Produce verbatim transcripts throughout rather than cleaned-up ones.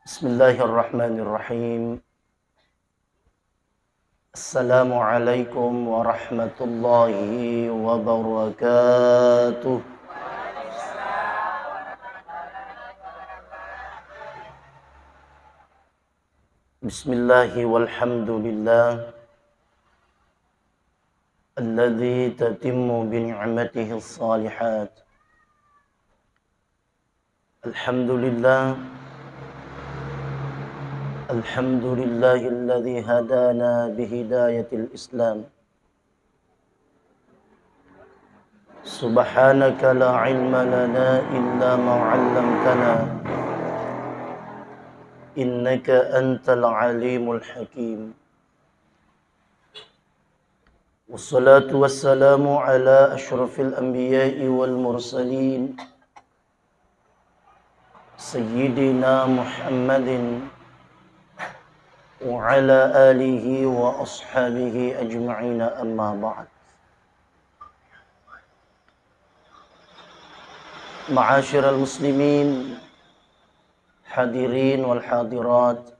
Bismillahirrahmanirrahim. Assalamualaikum warahmatullahi wabarakatuh. Bismillahi walhamdulillah. Alladzi tatimmu bi ni'matihi shalihat. Alhamdulillah. Alhamdulillahilladzi hadana bi hidayatil Islam. Subhanaka la ilma lana illa ma 'allamtana. Innaka antal alimul hakim. Wassalatu wassalamu ala asyrafil anbiya'i wal mursalin, Sayyidina Muhammadin wa ala alihi wa ashabihi ajma'ina, amma ba'd. Ma'asyiral muslimin, hadirin wal hadirat,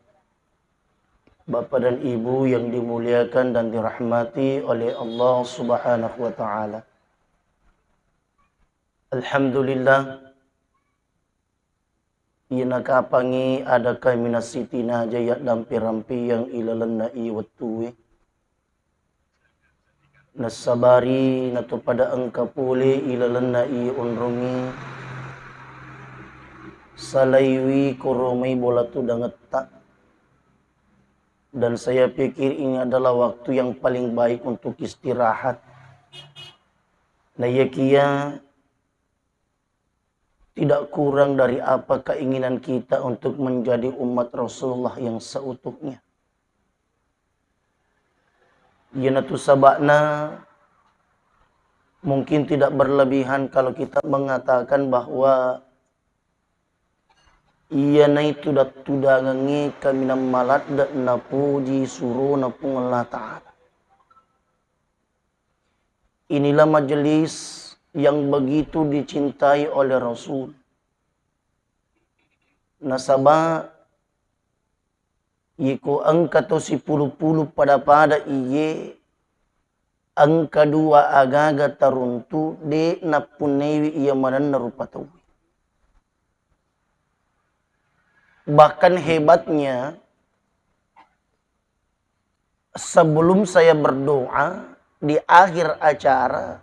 Bapak dan Ibu yang dimuliakan dan dirahmati oleh Allah Subhanahu wa Ta'ala. Alhamdulillah, iya nakapangi ada kaminang sitinaja iya dampi-rampi yang ilalenna i wettue. Nassabari natopada engka pole ilalenna i onrongi, salaiwi koromai bola tudangetta. Dan saya pikir ini adalah waktu yang paling baik untuk istirahat. Naiyakiya tidak kurang dari apa keinginan kita untuk menjadi umat Rasulullah yang seutuhnya. Iyanatu saba'na mungkin tidak berlebihan kalau kita mengatakan bahwa iyanaitu tudang-tudangengnge kaminang maladde napoji surona Puang Allah Ta'ala. Inilah majelis yang begitu dicintai oleh Rasul. Nasaba iko engka to sipulu-pulu pada-pada iye, engka dua agaga taruntu, de nappunnaiwi iya manenna rupa tauwe. Bahkan hebatnya, sebelum saya berdoa, di akhir acara,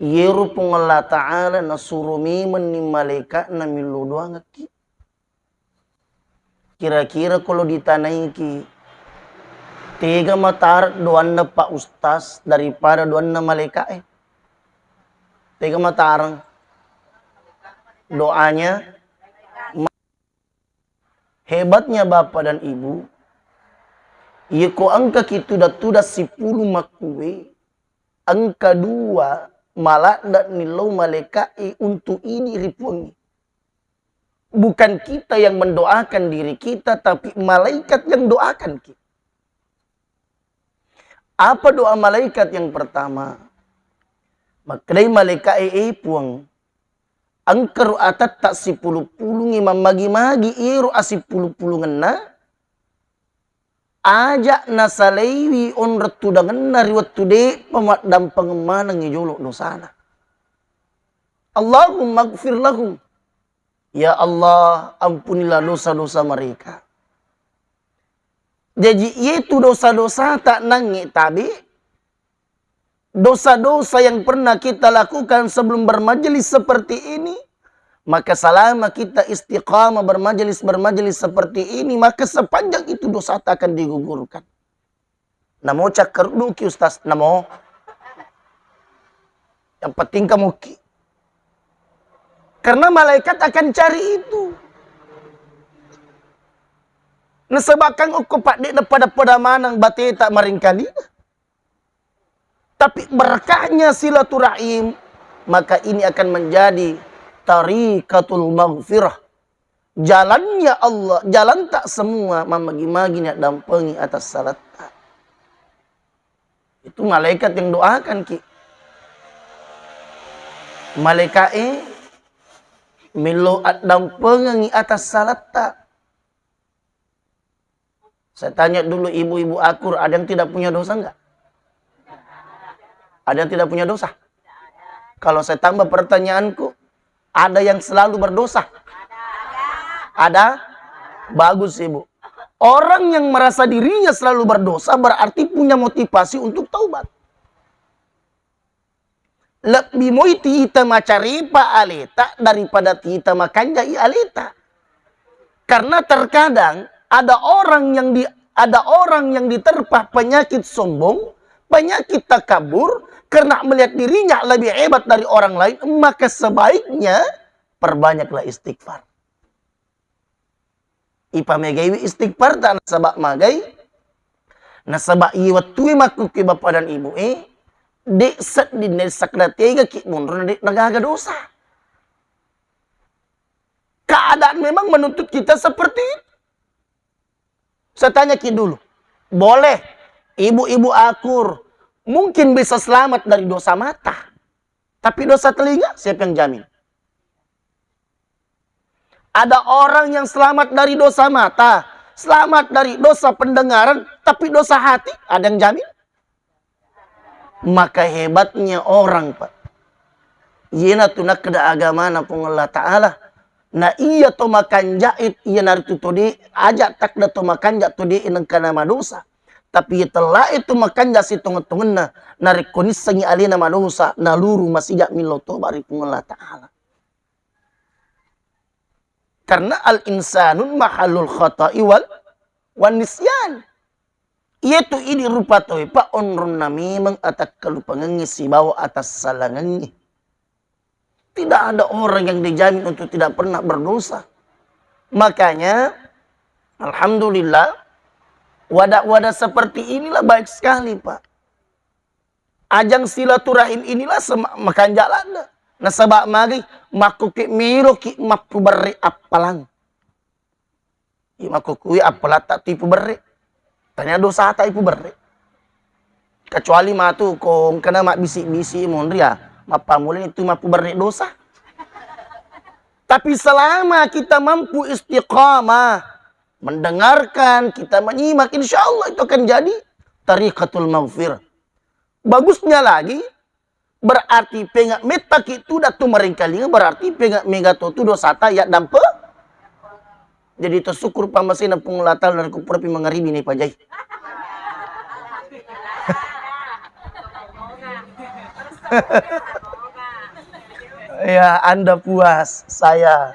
iyero Puang Allah Ta'ala nasuro memenni malaika'na millau doangekki. Kira-kira kalau ditanaiki, tega matareng doanna Pak Ustaz daripada doanna malaika'e? Tega matareng doanya? Hebatnya Bapak dan Ibu, iyako engkaki tudang-tudang sipulu makkue, engka dua maladde nillau malaika'e untuk idi ri Puangnge. Bukan kita yang mendoakan diri kita, tapi malaikat yang doakan kita. Apa doa malaikat yang pertama? Makkedai malaika'e, "E Puang, engkaro atetta sipulu-pulungngi mammagi-magi iyero asipulu-pulungenna, aja nasalaiwi onrong tudangenna ri wettu de'pa maddampengeng manengngi jolo dosana. Allahumma gfir lahum." Ya Allah, ampunilah dosa-dosa mereka. Jaji, iyetu dosa-dosata nangnge tabe, dosa-dosa yang pernah kita lakukan sebelum bermajelis seperti ini, maka selama kita istiqamah bermajelis-bermajelis seperti ini, maka sepanjang itu dosata akan digugurkan. Namo cakkarudduki, Ustaz, namo. Yang penting kamuki. Karena malaikat akan cari itu. Nasaba okko padde'na pada-pada maneng bateta maringkali. Tapi berkahnya silaturahim, maka ini akan menjadi tariqatul maghfirah. Jalannya Allah, jalanta semua mammagi-magi naddampengi atas salatta. Itu malaikat yang doakan ki. Malaika'e millau addampengengi atas salatta. Saya tanya dulu ibu-ibu akur, ada yang tidak punya dosa nggak? Ada yang tidak punya dosa? Kalau saya tambah pertanyaanku, ada yang selalu berdosa? Ada? Bagus, Ibu. Orang yang merasa dirinya selalu berdosa berarti punya motivasi untuk taubat. Lebbi moi tiita macarepa aleta daripada tiita makanjai aleta. Karena terkadang ada orang yang di, ada orang yang diterpa penyakit sombong, penyakit takabur, karena melihat dirinya lebih hebat dari orang lain, maka sebaiknya perbanyaklah istighfar. Ipamegaiwi istighfar ta nasaba magai. Nasaba iye wettue makkukki bapa dan ibu e, de sedding ne sakna tegaki monro na de nagaga dosa. Keadaan memang menuntut kita seperti itu. Saya tanya ki dulu, boleh ibu-ibu akur mungkin bisa selamat dari dosa mata, tapi dosa telinga siapa yang jamin? Ada orang yang selamat dari dosa mata, selamat dari dosa pendengaran, tapi dosa hati ada yang jamin? Maka hebatnya orang, Pak. Iyena tu nakkeda agamana Puang Allah Ta'ala. Na iya to makanja'e, iyanaritu to de, aja takda to makanja to de nengkana madosa. Tapi iya tellae tu makanja sitonget-tongenna, narekko nissengi alena madosa, naluru masija millau toba ri Puang Allah Ta'ala. Karena al-insanun mahallul khata'i wal, wan nisyan. Iyatu idi rupa toepa onronna memeng atakkalupangengngi sibawa atassalangengngi. Tidak ada orang yang dijamin untuk tidak pernah berdosa. Makanya, alhamdulillah, wadah-wadah seperti inilah baik sekali, Pak. Ajang silaturahim inilah sema-, makanja ladde. Nasaba magi makkuke meloki mappuberre appalang. Iya makkukui appalatta tu ipuberre. Tania dosata ipuberre. Kecuali matu ko engkana mabbisi-bisi monri ya, mappamulani tu mappuberre dosa. Tapi selama kita mampu istiqamah, mendengarkan, kita menyimak, insya Allah itu akan jadi tariqatul maghfirah. Bagusnya lagi, berarti penga mettaki tu datu merengkalinga, berarti penga mega to tu dosata ya dampe. Jadi tersyukur pamasena Puang Allah Ta'ala narekko purapi mangaribi ni pajai. Ya, Anda puas, saya.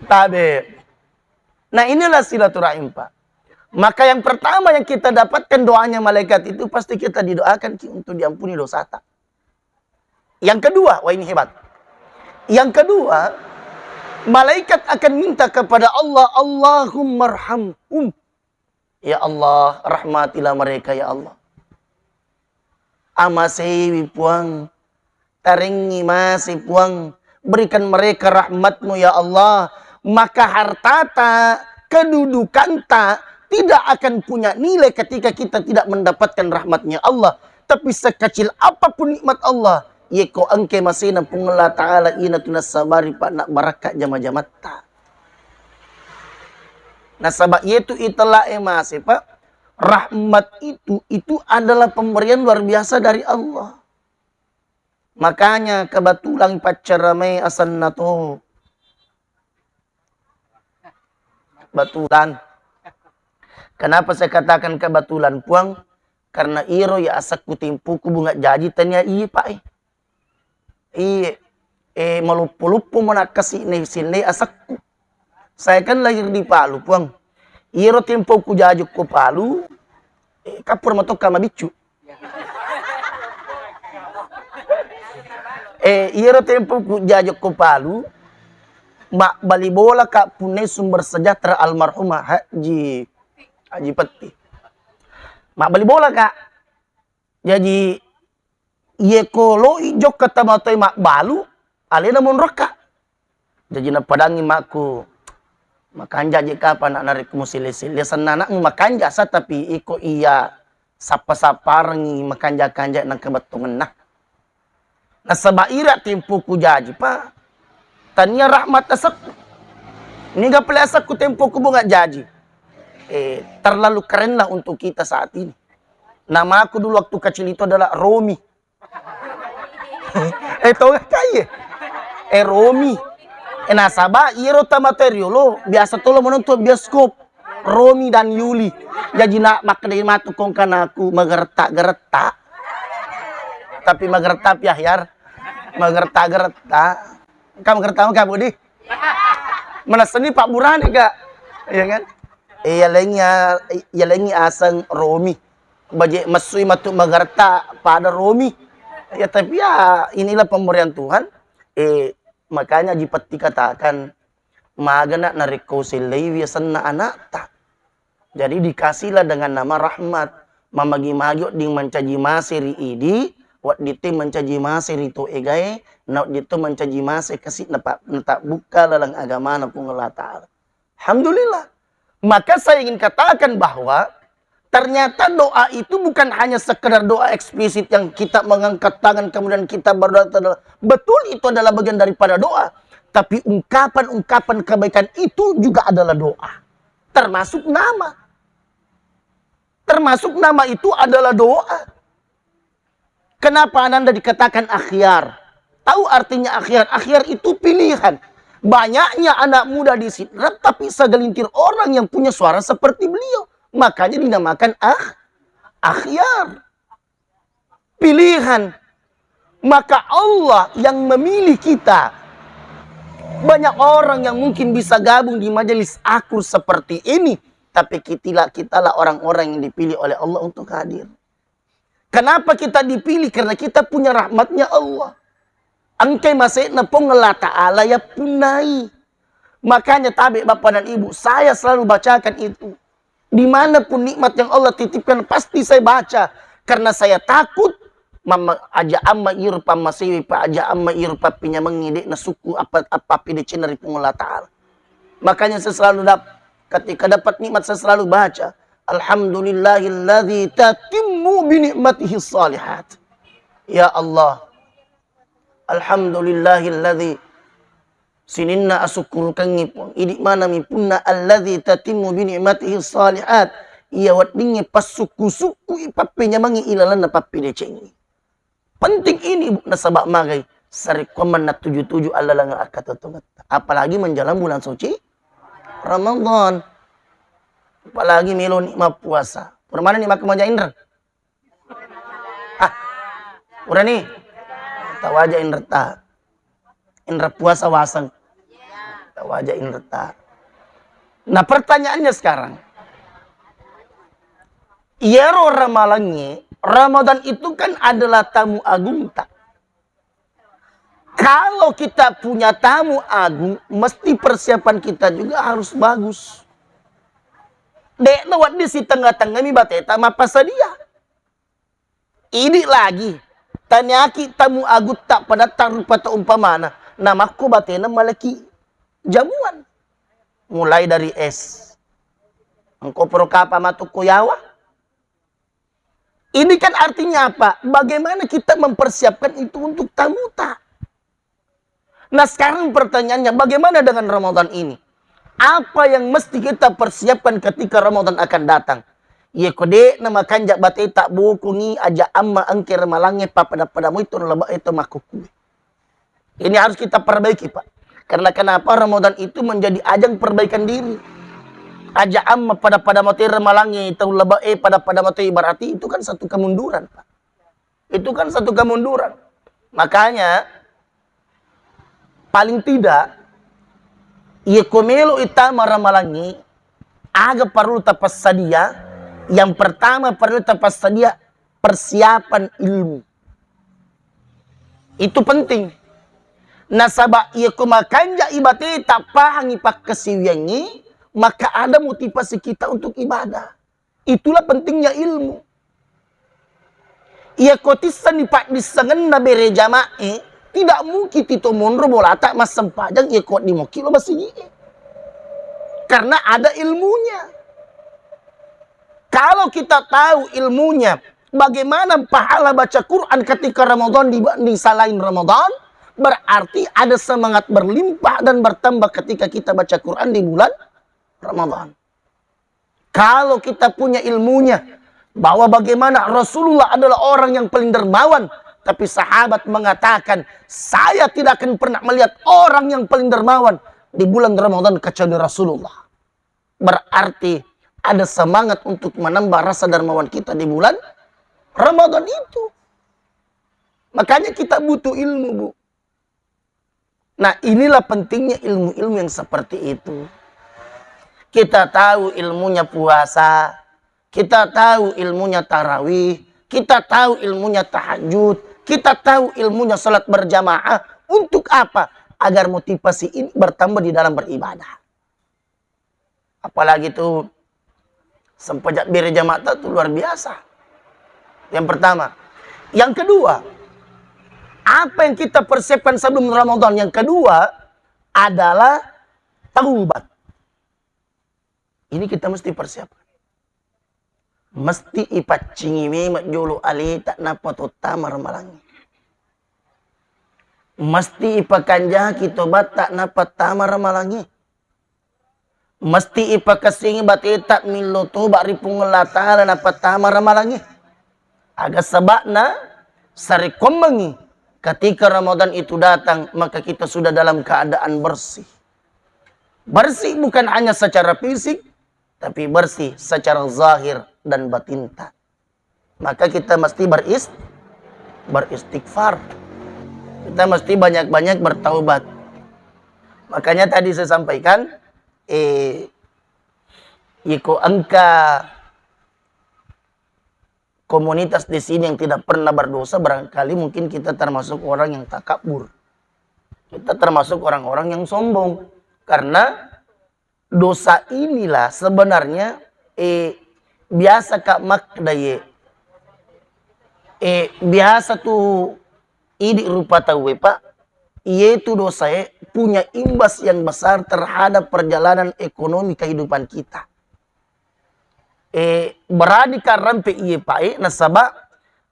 Tabe. Nah, inilah silaturahim, Pak. Maka yang pertama yang kita dapatkan doanya malaikat itu, pasti kita didoakan ki untuk diampuni dosata. Yang kedua, wah, ini hebat. Yang kedua, malaikat akan minta kepada Allah, "Allahummarhamhum." Ya Allah, rahmatilah mereka, ya Allah. Amaseiwi, Puang. Tarengngi mase, Puang. Berikan mereka rahmat-Mu, ya Allah. Maka hartata, kedudukanta tidak akan punya nilai ketika kita tidak mendapatkan rahmatnya Allah. Tapi sekecil apapun nikmat Allah, yeko engke masena Puang Allah Ta'ala, ina tu nasabari, Pak, nak barakka jama-jamatta. Nasaba iyetu itella e mase, Pak, rahmat itu, itu adalah pemberian luar biasa dari Allah. Makanya kebetulan paccaramai asenna to. Kebetulan. Kenapa saya katakan kebetulan, Puang? Karena iro ya asekku tempuku bunga jaji tania iye, Pak, eh. Iye, eh, maluppo-luppo mo nakkasi ne sinne asekku. Saya kan lahir di Palu, Puang. Iyaro tempo ku jaji ko Palu, eh, kappura matokka mabiccu. Eh, iyaro tempo ku jaji ko Palu, mabbali bola ka punne Sumber Sejahtera almarhumah Haji, Haji Petti. Mabbali bola ka. Jaji, iye ko loi jokka tama toi mabbalu, alena monrokka. Jaji napadangi makku, makanja je kapa nak narekko musile-sile senna anakmu makanja sa, tapi iko iya sappa-sapparengi makanja-kanja nangka bettongenna. Nasaba ira tempo ku jaji, Pak, tania rahmat asekku. Ini gak peliasa ku tempo ku bunga jaji. Eh, terlalu kerenlah untuk kita saat ini. Namaku dulu waktu kecil itu adalah Romi. Eh, tau gak kai? Eh, Romi. Eh, nasaba iyaro tama toriolo biasa tolo menonton bioskop. Romi dan Yuli. Jaji na makkeda matu kongkanaku magerta-gerta. Tapi magerta pi Ahyar. Magerta-gerta. Kamu gerta kamu Budi? Mana seni Pak Burhan, Kak? Iya kan? Iya lengi, iya lengi aseng Romi. Baje messui matu magerta pada Romi. Ya, tapi ya inilah pemberian Tuhan. Eh, makanya Haji Petti katakan, magana narekko selleiwi asenna anakta. Jadi dikasihlah dengan nama rahmat. Mamagi-magi wedding mancaji mase ri idi, wedding to mancaji mase ri to egae, na wedding to mancaji mase kasi napa-, natabbukka laleng agamana Puang Allah Ta'ala. Alhamdulillah. Maka saya ingin katakan bahwa ternyata doa itu bukan hanya sekedar doa eksplisit yang kita mengangkat tangan kemudian kita berdoa, itu adalah, betul, itu adalah bagian daripada doa. Tapi ungkapan-ungkapan kebaikan itu juga adalah doa. Termasuk nama. Termasuk nama itu adalah doa. Kenapa Ananda dikatakan akhyar? Tahu artinya akhyar? Akhyar itu pilihan. Banyaknya anak muda di Sidrap, tapi segelintir orang yang punya suara seperti beliau. Makanya dinamakan akh-, akhyar. Pilihan. Maka Allah yang memilih kita. Banyak orang yang mungkin bisa gabung di majelis akur seperti ini, tapi kitilah, kitalah orang-orang yang dipilih oleh Allah untuk hadir. Kenapa kita dipilih? Karena kita punya rahmatnya Allah. Engkai mase'na Puang Allah Ta'ala ya punnai. Makanya tabe Bapak dan Ibu, saya selalu bacakan itu. Dimanapun nikmat yang Allah titipkan, pasti saya baca. Karena saya takut, mama, aja amma iru pammasewi, pa aja amma iru pappinyamengi, de'na sukku apa, apa pide cina ri Puang Allah Ta'ala. Makanya saya selalu dap-, ketika dapat nikmat, saya selalu baca, "Alhamdulillahilladzi tatimmu bi ni'matihi shalihat." Ya Allah, alhamdulillahilladzi, sininna asukkurukengngi Puang, idi manami punna alladzi tatimmu bi ni'matihi shalihat, iya weddingnge passukku-sukku i pappenyamengngi ilalenna pappedecengngi. Penting ini, Bu, nasaba magai sarekkuammenna tuju-tuju allaleng akkatotongetta. Apalagi menjelang bulan suci Ramadan. Apalagi meloni mappuasa. Pura manenni makkamaja inreng? Ah, purani? Tawaja inretta. Inreng puasa waseng. Tawaja inretta. Nah, pertanyaannya sekarang, iyaro ramalangnge, Ramadan itu kan adalah tamu agungta. Kalau kita punya tamu agung, mesti persiapan kita juga harus bagus. De'na wedding sitengnga-tengngami bateta mappasadia. Idi lagi, taniaki tamu agutta padatta rupa tau umpamana, namakko batena malaki jamuan. Mulai dari es. Engko poro kapa matukku yawa? Ini kan artinya apa? Bagaimana kita mempersiapkan itu untuk tamuta? Nah, sekarang pertanyaannya, bagaimana dengan Ramadan ini? Apa yang mesti kita persiapkan ketika Ramadan akan datang? Iya, ko de' namakanja bateta bokongi aja amma engke ramalangnge pappada-pada moi to lebak itu makkukue. Ini harus kita perbaiki, Pak. Karena kenapa Ramadan itu menjadi ajang perbaikan diri? Aja amma pada-pada mate ramalangnge tau lebak e pada-pada mate, berarti itu kan satu kemunduran, Pak. Itu kan satu kemunduran. Makanya, paling tidak, iya ko melo itama ramalangngi, aga perlu tapassadia? Yang pertama perlu tapassadia persiapan ilmu. Itu penting. Nasaba iya ko makanja ibate tapahangi pakkasiwiangngi, maka ada motivasi kita untuk ibadah. Itulah pentingnya ilmu. Iya ko tissenni paddissengenna bere jama'e, tidak mungkin tito monro bolata massempajang iya ko di mokki lo masigi. Karena ada ilmunya. Kalau kita tahu ilmunya, bagaimana pahala baca Quran ketika Ramadan dibanding selain Ramadan, Berarti ada semangat berlimpah dan bertambah ketika kita baca Quran di bulan Ramadan. Kalau kita punya ilmunya, bahwa bagaimana Rasulullah adalah orang yang paling dermawan, tapi sahabat mengatakan, "Saya tidak akan pernah melihat orang yang paling dermawan di bulan Ramadan kecuali Rasulullah." Berarti ada semangat untuk menambah rasa dermawan kita di bulan Ramadan itu. Makanya kita butuh ilmu, Bu. Nah, inilah pentingnya ilmu-ilmu yang seperti itu. Kita tahu ilmunya puasa, kita tahu ilmunya tarawih, kita tahu ilmunya tahajud, kita tahu ilmunya salat berjamaah. Untuk apa? Agar motivasi ini bertambah di dalam beribadah. Apalagi tuh sempajak bere jamaah tuh luar biasa. Yang pertama. Yang kedua, apa yang kita persiapkan sebelum Ramadan? Yang kedua adalah taubat. Ini kita mesti persiapkan. Mesti ipaccingi memang jolo aleta nappa tottama ramalangi. Mesti ipakanjaki tobatta nappa tama ramalangi. Mesti ipakessingi bateta millo toba ri Puang Allah Ta'ala nappa tama ramalangi. Aga sebabna sarekkoammengngi ketika Ramadan itu datang, maka kita sudah dalam keadaan bersih. Bersih bukan hanya secara fisik, tapi bersih secara zahir dan batinta. Maka kita mesti beris-, beristighfar. Kita mesti banyak-banyak bertaubat. Makanya tadi saya sampaikan, eh, iko engka komunitas di sini yang tidak pernah berdosa, barangkali mungkin kita termasuk orang yang takabur. Kita termasuk orang-orang yang sombong. Karena dosa inilah sebenarnya, eh, biasa Kak makda ye. Eh, biasa tu idi rupa tauwe, Pak. Iye tu dosae punya imbas yang besar terhadap perjalanan ekonomi kehidupan kita. Eh, berani ka rampe iye, Pak, eh, nasaba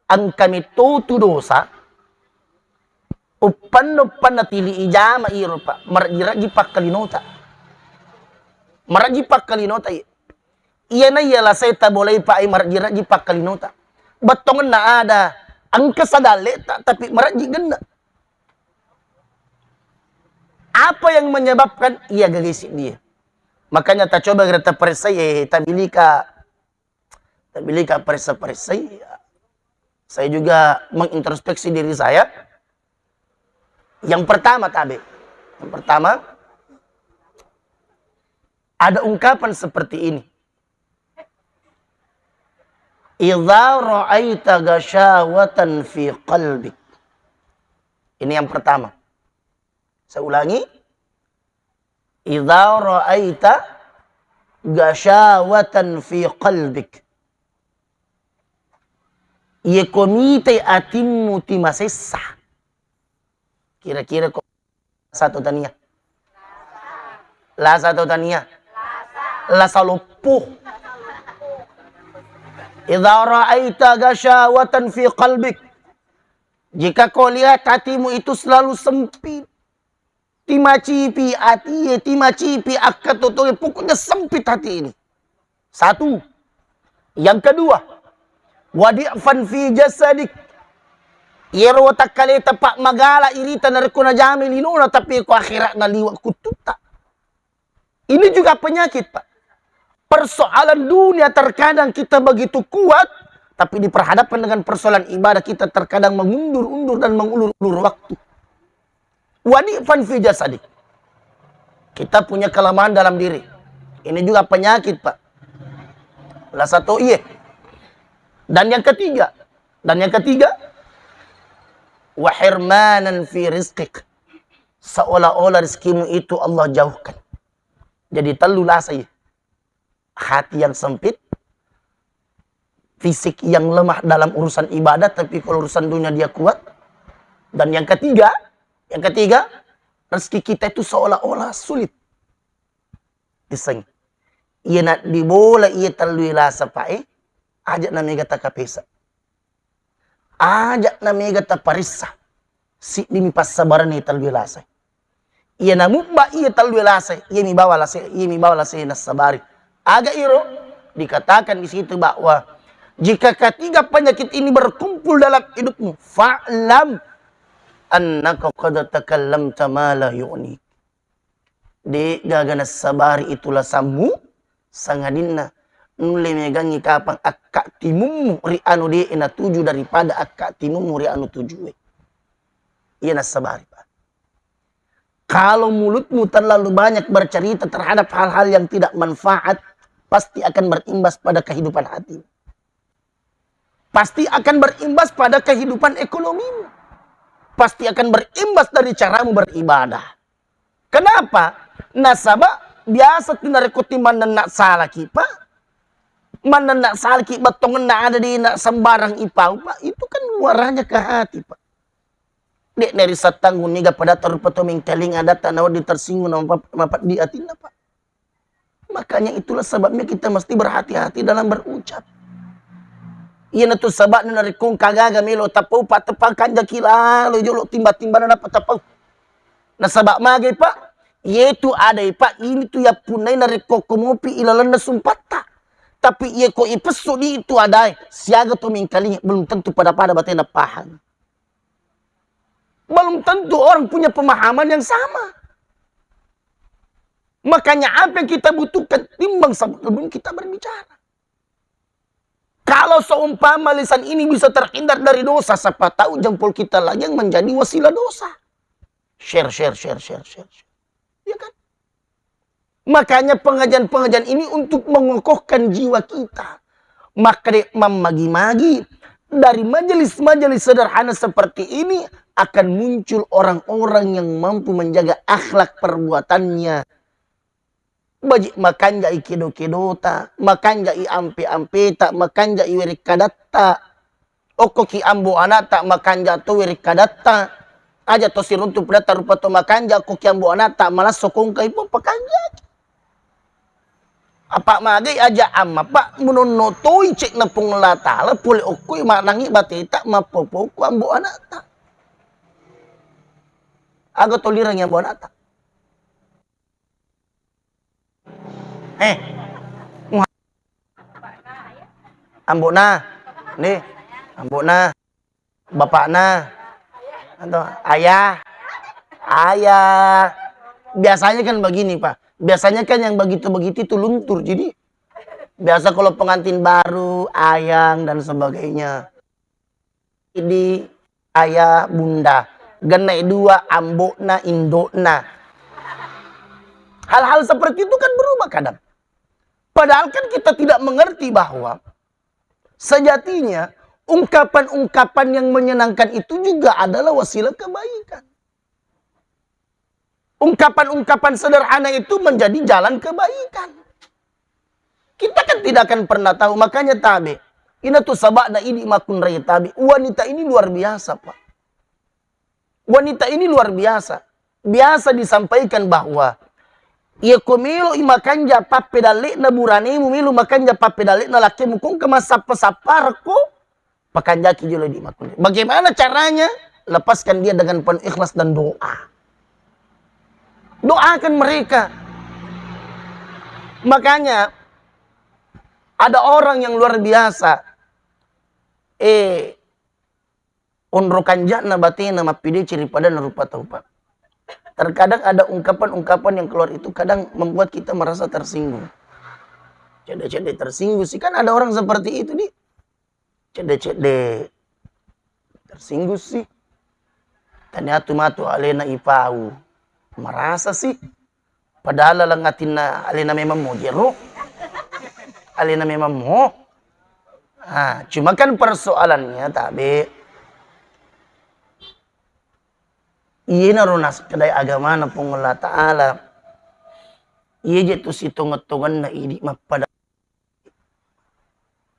engka metto tu dosa, uppanna-uppanna tili ijama iro, Pak, marejji-rejji pakkalinota. Marejji pakkalinota, iya. Iyana iya lasai tabolai, Pak, eh, marejji-rejji pakkalinota. Bettongenna ada, engka sadalleta, tapi marejji genna. Apa yang menyebabkan? Iya, gagesi dia. Makanya tacoba kita periksa, eh, tabilika, tabilika periksa-periksa. Saya juga mengintrospeksi diri saya. Yang pertama, tabe. Yang pertama, ada ungkapan seperti ini. "Idza ra'aita ghasyawatan fi qalbik." Ini yang pertama. Saya ulangi. "Idza ra'aita ghasyawatan fi qalbik." Iye ko mitai atimmu timasessa. Kira-kira ko lasa atau tania? Lasa atau tania? Lasa loppo. "Idza ra'aita ghasyawatan fi qalbik." Jika kau lihat hatimu itu selalu sempit. Timacipi atie, timacipi akkatotoe, pokoknya sempit hati ini. Satu. Yang kedua, "Wa di'fan fi jasadik." Iyaro watakkaleta, Pak, magala irita narekko najamai linona, tapi ko akhiratna liwa kuttutta. Ini juga penyakit, Pak. Persoalan dunia terkadang kita begitu kuat, tapi diperhadapkan dengan persoalan ibadah kita terkadang mengundur-undur dan mengulur-ulur waktu. Wa di'fan fi jasadik. Kita punya kelemahan dalam diri. Ini juga penyakit, Pak. Salah satu, iya. Dan yang ketiga, dan yang ketiga, "Wa hirmanan fi rizqik." Seolah-olah rezekimu itu Allah jauhkan. Jadi tellu lasai. Hati yang sempit, fisik yang lemah dalam urusan ibadah, tapi kalau urusan dunia dia kuat. Dan yang ketiga, yang ketiga, rezeki kita itu seolah-olah sulit. Iseng. Iya nak dibola iya tellu lasa, Pak, eh. Aja na mega takapesa. Aja na mega taparissa. Siddimi passabarenna tellue lasa. Iya namubba iya tellue lasa, iya mi bawa lasa, iya mi bawa lasa nassabari. Aga iro? Dikatakan di situ bahwa jika ketiga penyakit ini berkumpul dalam hidupmu, fa'lam annaka qad takallamta ma la yu'ni. De gaga nassabari itu lasammu, sangadinna nulle megangngi kapang akka timummu ri anu de natuju daripada akka timummu ri anu tujue. Iya nassabari, Pak. Kalau mulutmu terlalu banyak bercerita terhadap hal-hal yang tidak manfaat, pasti akan berimbas pada kehidupan hati. Pasti akan berimbas pada kehidupan ekonomimu. Pasti akan berimbas dari caramu beribadah. Kenapa? Nasaba biasa tu narekko ti mannenna salaki, Pak. Mannenna salaki bettongenna ada di na sembarang ipau, Pak. Itu kan muaranya ke hati, Pak. Dek neri sattanggung niga pada tarupa to mengkaling ada tanawa di tersinggung nama mapeddi atinna, Pak. Makanya itulah sebabnya kita mesti berhati-hati dalam berucap. Iyanatu sababna narekko engka gaga melo tapau, Pak, tepang kanjaki lalo jolo timba-timbana napa tapau. Nasaba magai, Pak? Yetu adai, Pak, ini tu yappunnai narekko ko mopi ilalenna sumpatta. Tapi iya ko ipessu di itu adai, siaga to mengkalingi belum tentu pada-pada batena pahang. Belum tentu orang punya pemahaman yang sama. Makanya apa yang kita butuhkan, timbang sebelum kita berbicara. Kalau seumpama lisan ini bisa terhindar dari dosa, siapa tahu jempol kita lagi yang menjadi wasilah dosa. Share, share, share, share, share, share. Ya kan? Makanya pengajian-pengajian ini untuk mengokohkan jiwa kita. Maka de mammagi-magi dari majelis-majelis sederhana seperti ini akan muncul orang-orang yang mampu menjaga akhlak perbuatannya. Baji makanjai kedo-kedota, makanjai ampe-ampeta, makanjai werekkadatta. Okkoki ambo anatta makanja to werekkadatta. Aja to siruntu pedatta rupa to makanja, okkoki ambo anatta malasso kongkai pun pakanjaki. Apa magai aja amma, Pak, menonno toi cek na Puang Allah Ta'ala pole okkoi manangi bateta mappopo ko ambo anatta. Aga tolirang ambo anatta. Eh. Muha-, ambokna. Nih. Ambokna. Bapakna. Atau ayah. Ayah. Biasanya kan begini, Pak. Biasanya kan yang begitu-begitu itu luntur. Jadi, biasa kalau pengantin baru, ayang, dan sebagainya. Idi, ayah, bunda. Genne dua, ambokna, indokna. Hal-hal seperti itu kan berubah kadang. Padahal kan kita tidak mengerti bahwa sejatinya ungkapan-ungkapan yang menyenangkan itu juga adalah wasilah kebaikan. Ungkapan-ungkapan sederhana itu menjadi jalan kebaikan. Kita kan tidak akan pernah tahu, makanya tabe. Ina tu sabakna idi makkunrai tabe. Wanita ini luar biasa, Pak. Wanita ini luar biasa. Biasa disampaikan bahwa iya ko melo i makanja pappedalle'na buranemu, melo makanja pappedalle'na lakkemu, kongka massappa-sappa rekko pakanjaki jolo di makkunrai. Bagaimana caranya? Lepaskan dia dengan penuh ikhlas dan doa. Doakan mereka. Makanya ada orang yang luar biasa. Eh, onro kanja'na batena mappideceng ri padanna rupa tau, Pak. Terkadang ada ungkapan-ungkapan yang keluar itu kadang membuat kita merasa tersinggung. Cedde-cedde tersinggung sih. Kan ada orang seperti itu, di. Cedde-cedde tersinggung sih. Tania tu matu alena ipau. Merasa sih. Padahal laleng atinna alena memang mo jero. Alena memang mo. Ah, cuma kan persoalannya tabe. Iyenaro naskedai agamana Puang Allah Ta'ala. Iye je tu sitongeng-tongenna idi mappada.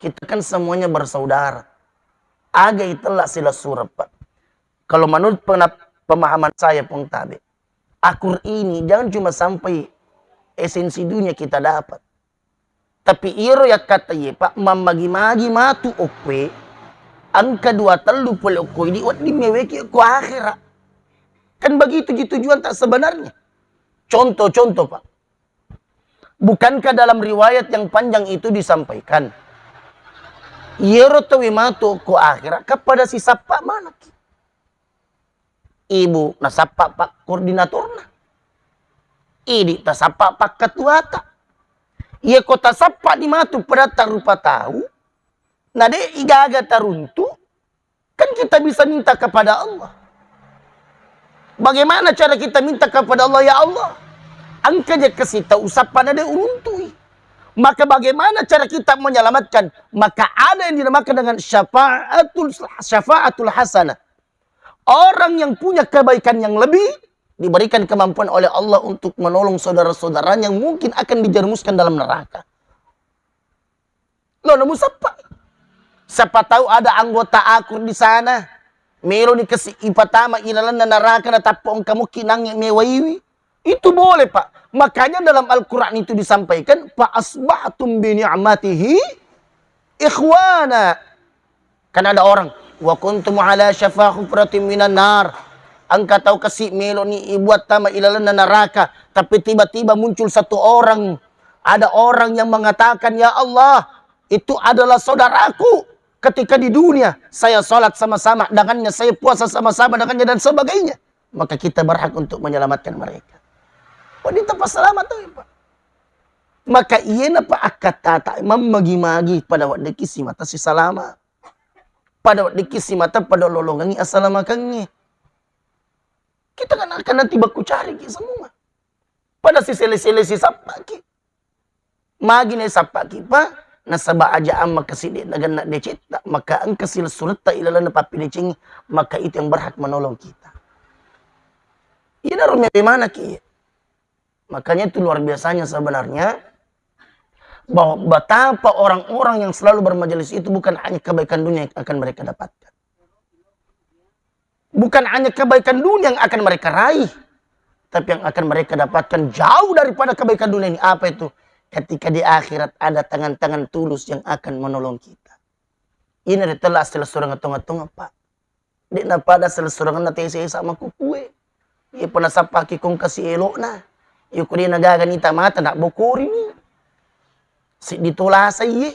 Kita kan semuanya bersaudara. Aga itella sila surep, Pak. Kalau menurut pengap-, pemahaman saya, Pung Tabe, akur ini jangan cuma sampai esensi dunia kita dapat. Tapi iyaro yakkatta iye, Pak, mammagi-magi matu okkoe, engka dua tellu pole okko idi wedding meweki okko akhera. Kan begitu ji tujuan tak sebenarnya. Contoh-contoh, Pak. Bukankah dalam riwayat yang panjang itu disampaikan, iyero tauwe matu ko akhirat kepada si sappa manaki. Ibu nasappa pak koordinatorna. Idi tasappa pak ketuata. Iya ko tasappa di matu pada tarupa tau, na de igaga taruntu, kan kita bisa minta kepada Allah. Bagaimana cara kita minta kepada Allah, ya Allah? Engka je kasi tau usappa na de uruntui. Maka bagaimana cara kita menyelamatkan? Maka ada yang dinamakan dengan syafaatul syafaatul hasanah. Orang yang punya kebaikan yang lebih diberikan kemampuan oleh Allah untuk menolong saudara-saudaranya yang mungkin akan dijerumuskan dalam neraka. Lo nemu seppa. Siapa tahu ada anggota akur di sana, melo ni kasi ipatama ilalanna neraka na tappo engka mukki nangi mewaiwi. Itu boleh, Pak. Makanya dalam Al-Quran itu disampaikan, "Fa asbahtum bi ni'matihi ikhwana." Kan ada orang, "Wa kuntum ala syafa hufratin minan nar." Engka tau kasi melo ni ibuat tama ilalanna neraka, tapi tiba-tiba muncul satu orang, ada orang yang mengatakan, "Ya Allah, itu adalah saudaraku. Ketika di dunia, saya sholat sama-sama dengannya, saya puasa sama-sama dengannya, dan sebagainya." Maka kita berhak untuk menyelamatkan mereka. Waddi tapa selamat tuh, Pak. Maka iyena pa akkatata mammagi-magi pada waddeki simata sisalama. Pada waddeki simata pada lolongangi asalamakangnge. Kita kan akan nanti baku cari ki semua. Pada sisele-sele sisappaki. Magi na sappaki pa, nasaba aja amma kasi de naganna decetta, maka engka silessuretta ilalanna pappidecengi, maka itu yang berhak menolong kita. Iyana ro mepe manaki. Makanya itu luar biasanya sebenarnya, bahwa betapa orang-orang yang selalu bermajelis itu bukan hanya kebaikan dunia yang akan mereka dapatkan. Bukan hanya kebaikan dunia yang akan mereka raih, tapi yang akan mereka dapatkan jauh daripada kebaikan dunia ini. Apa itu? Ketika di akhirat ada tangan-tangan tulus yang akan menolong kita. Ini adalah hasil surang tengah-tengah, Pak. Dek napada selessurangenna tese sama kukue. Iya pernah sappaki kong kasi elokna. Iya kudena gaga ni tamata nak bokorini. Siddi tolasa iye.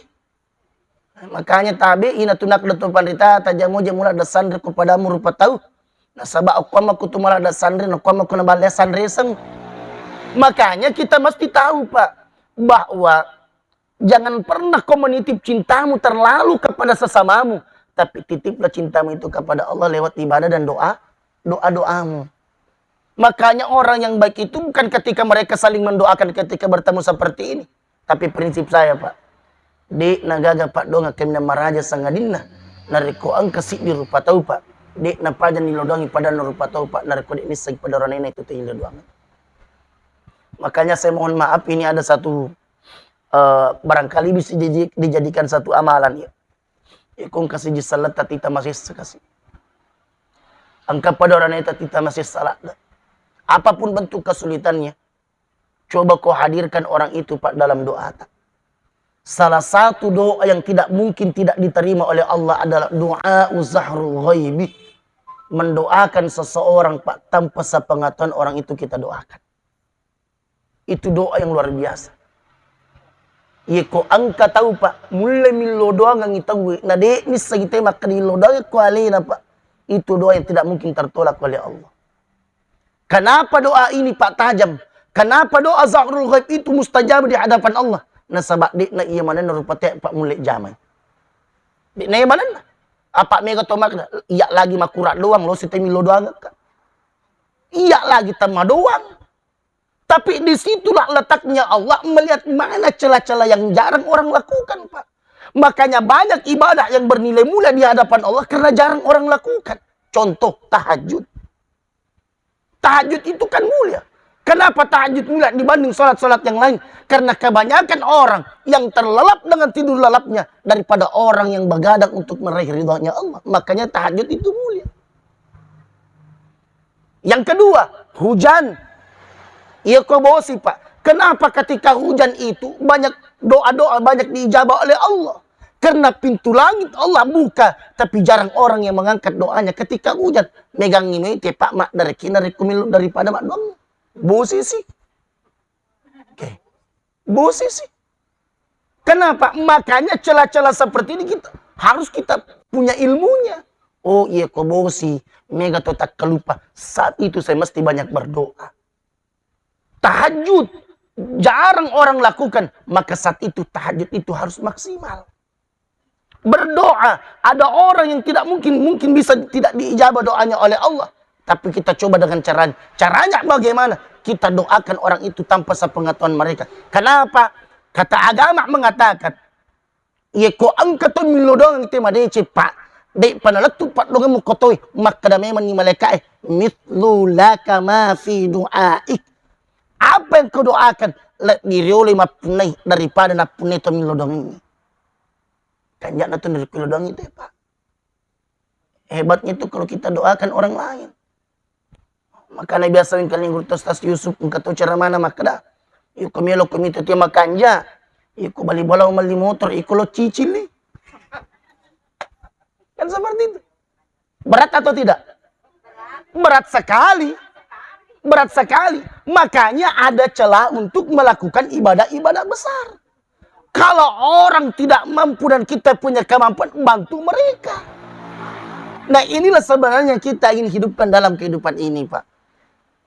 Makanya tabe ina tunak leto panrita tajamo je mula dasanre ko padamu rupa tau. Nasaba okko amma kutu mala dasanre, nokko amma kuna balle sanre seng. Makanya kita mesti tahu, Pak, bahwa jangan pernah kau menitip cintamu terlalu kepada sesamamu, tapi titiplah cintamu itu kepada Allah lewat ibadah dan doa, doa-doamu. Makanya orang yang baik itu bukan ketika mereka saling mendoakan ketika bertemu seperti ini. Tapi prinsip saya, Pak, de nagaga paddoangeng kaminang maraja sangadinna narekko engka siddi rupa tau, Pak, de napaja nilodoangi padanna rupa tau, Pak, narekko de nisseng pada oranena itu tau nilodoangeng. Makanya saya mohon maaf, ini ada satu eh, barangkali bisa diji- dijadikan satu amalan ya. Ikung kasih ji saletta tita masessa kasih. Engka pada orang itu tita masessa ladda. Apapun bentuk kesulitannya, coba kau hadirkan orang itu, Pak, dalam doa. Salah satu doa yang tidak mungkin tidak diterima oleh Allah adalah doa zahrul ghaibi. Mendoakan seseorang, Pak, tanpa sepengetahuan orang itu kita doakan. Itu doa yang luar biasa. Yeko engka tau, Pak, mulle millo doangengngi tauwe, na de nisseng te makkeda illo doangeng ko alena, Pak. Itu doa yang tidak mungkin tertolak oleh Allah. Kenapa doa ini, Pak, tajam? Kenapa doa zahrul ghaib itu mustajab di hadapan Allah? Nasaba de'na iya manenna rupa te, Pak, mulle jamai. De'na iya manenna. Apa mega to makkeda, iya lagi makurang doang, lo site millo doangeng ka. Iya lagi temma doang. Tapi disitulah letaknya Allah melihat mana celah-celah yang jarang orang lakukan, Pak. Makanya banyak ibadah yang bernilai mulia di hadapan Allah karena jarang orang lakukan. Contoh, tahajud. Tahajud itu kan mulia. Kenapa tahajud mulia dibanding sholat-sholat yang lain? Karena kebanyakan orang yang terlelap dengan tidur lelapnya daripada orang yang begadang untuk meraih ridhonya Allah. Makanya tahajud itu mulia. Yang kedua, hujan. Iya ko bosi, Pak. Kenapa ketika hujan itu banyak doa-doa banyak diijabah oleh Allah? Karena pintu langit Allah buka, tapi jarang orang yang mengangkat doanya ketika hujan. Megangngi mete, Pak, maddarekina rekko melo daripada maddoang. Bosi si. Oke. Bosi si. Kenapa? Makanya celah-celah seperti ini kita harus kita punya ilmunya. Oh, iya, ko bosi, mega to takkalupa. Saat itu saya mesti banyak berdoa. Tahajud jarang orang lakukan, maka saat itu tahajud itu harus maksimal. Berdoa, ada orang yang tidak mungkin, mungkin bisa tidak diijabah doanya oleh Allah. Tapi kita coba dengan caranya. Caranya bagaimana? Kita doakan orang itu tanpa sepengetahuan mereka. Kenapa? Kata agama mengatakan, iya ko engka to millo doang te madeceng, Pak. De'pa nalettu paddoangemmu ko toi, makkeda memang ni malaika'e, "Mithlu laka ma fi du'aik." Apa yang kau doakan, lebbi riolo mappunnai daripada nappunnai to millo doangengnge. Kanja'na tu narekko doang itu, Pak. Hebatnya itu kalau kita doakan orang lain. Makanya biasa wingkaling guru Ustaz Yusuf, engka to cara mana makkeda, iko melo ko mita tia makanja, iko bali bola, melli motor, iko lo cicili. Kan seperti itu. Berat atau tidak? Berat sekali. Berat sekali. Makanya ada celah untuk melakukan ibadah-ibadah besar. Kalau orang tidak mampu dan kita punya kemampuan, bantu mereka. Nah, inilah sebenarnya yang kita ingin hidupkan dalam kehidupan ini, Pak.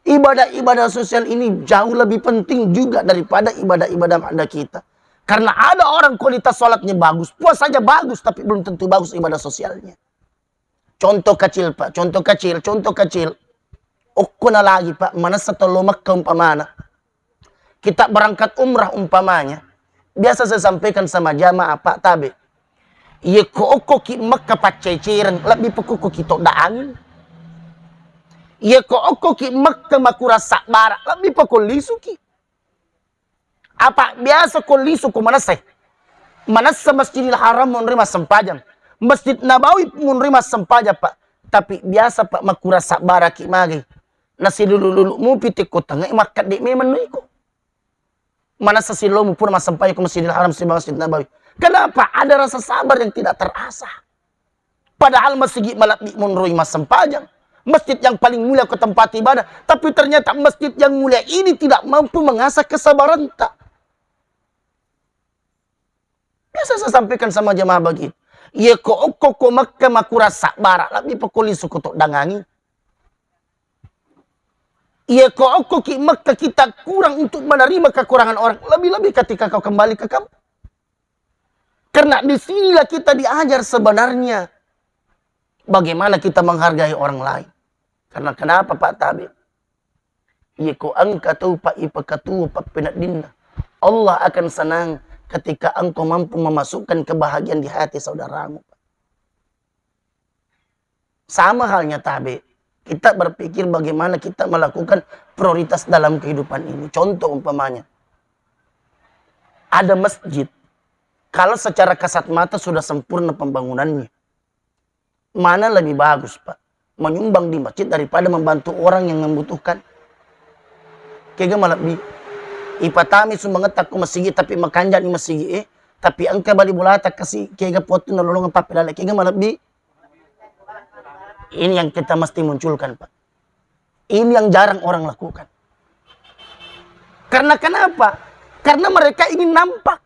Ibadah-ibadah sosial ini jauh lebih penting juga daripada ibadah-ibadah mada kita. Karena ada orang kualitas sholatnya bagus, puasanya bagus, tapi belum tentu bagus ibadah sosialnya. Contoh kecil, Pak. Contoh kecil, contoh kecil. Okko na lagi, Pak, manessa tollo Mekka umpamana. Kita berangkat umrah umpamanya. Biasa saya sampaikan sama jamaah, Pak, tabe. Iya ko okko ki Mekka paccecereng, lebbi pekko ki todda angin. Iya ko okko ki Mekka makurasa bara, lebbi pekko lisuki. Apa biasa ko lisu ko manessa. Manessa Masjidil Haram monri massempajang. Masjid Nabawi monri massempajang, Pak. Tapi biasa, Pak, makurasa baraki magai. Nasilulu-lulu mupi tekko tengnga makkedde memang no iko. Manessa silomu pura massempajang ko Masjidil Haram sibawa Masjid Nabawi. Kenapa? Ada rasa sabar yang tidak terasa. Padahal masigi malebbi monroi massempajang, masjid yang paling mulia ke tempat ibadah, tapi ternyata masjid yang mulia ini tidak mampu mengasah kesabaranta. Biasa saya sampaikan sama jamaah begitu. Iya ko okko ko Mekka makurasa bara, lebbi pekko lisu ko toddangangi. Iya ko okko ki Mekka kita kurang untuk menerima kekurangan orang, lebih-lebih ketika kau kembali ke kampung. Karena di sinilah kita diajar sebenarnya bagaimana kita menghargai orang lain. Karena kenapa, Pak Tabe? Iya ko engka tau, Pak, ipakatuo pappeneddinna. Allah akan senang ketika engkau mampu memasukkan kebahagiaan di hati saudaramu, Pak. Sama halnya tabe, kita berpikir bagaimana kita melakukan prioritas dalam kehidupan ini. Contoh umpamanya, ada masjid. Kalau secara kasat mata sudah sempurna pembangunannya, mana lebih bagus, Pak? Menyumbang di masjid daripada membantu orang yang membutuhkan. Kega malebbi. Ipatami sumbangetta ko masigi, tapi makanjani masigi, eh. Tapi engka bali bolata kasi, kega pottu nalolongeng pappelale, kega malebbi. Ini yang kita mesti munculkan, Pak. Ini yang jarang orang lakukan. Karena kenapa? Karena mereka ingin nampak.